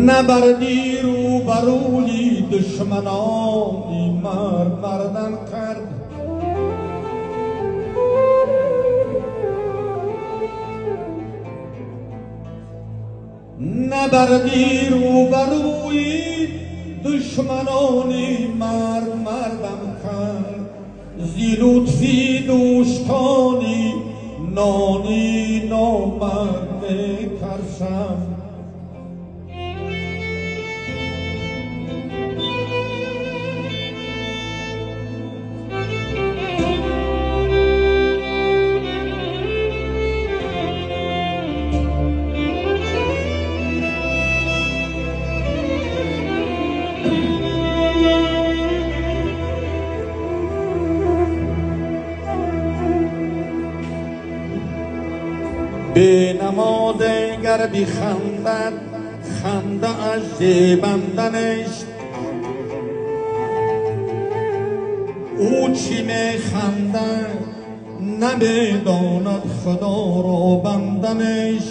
Набарди рӯбарӯи душманони мард мардам кард. Набарди рӯбарӯи душманони мард мардам кард. Зи лутфи дӯстони нони номард метарсам. Бенамоз гар бихандад, ханда аз зебанданаш. Ӯ чӣ механдад, намедонад Худоро банданаш.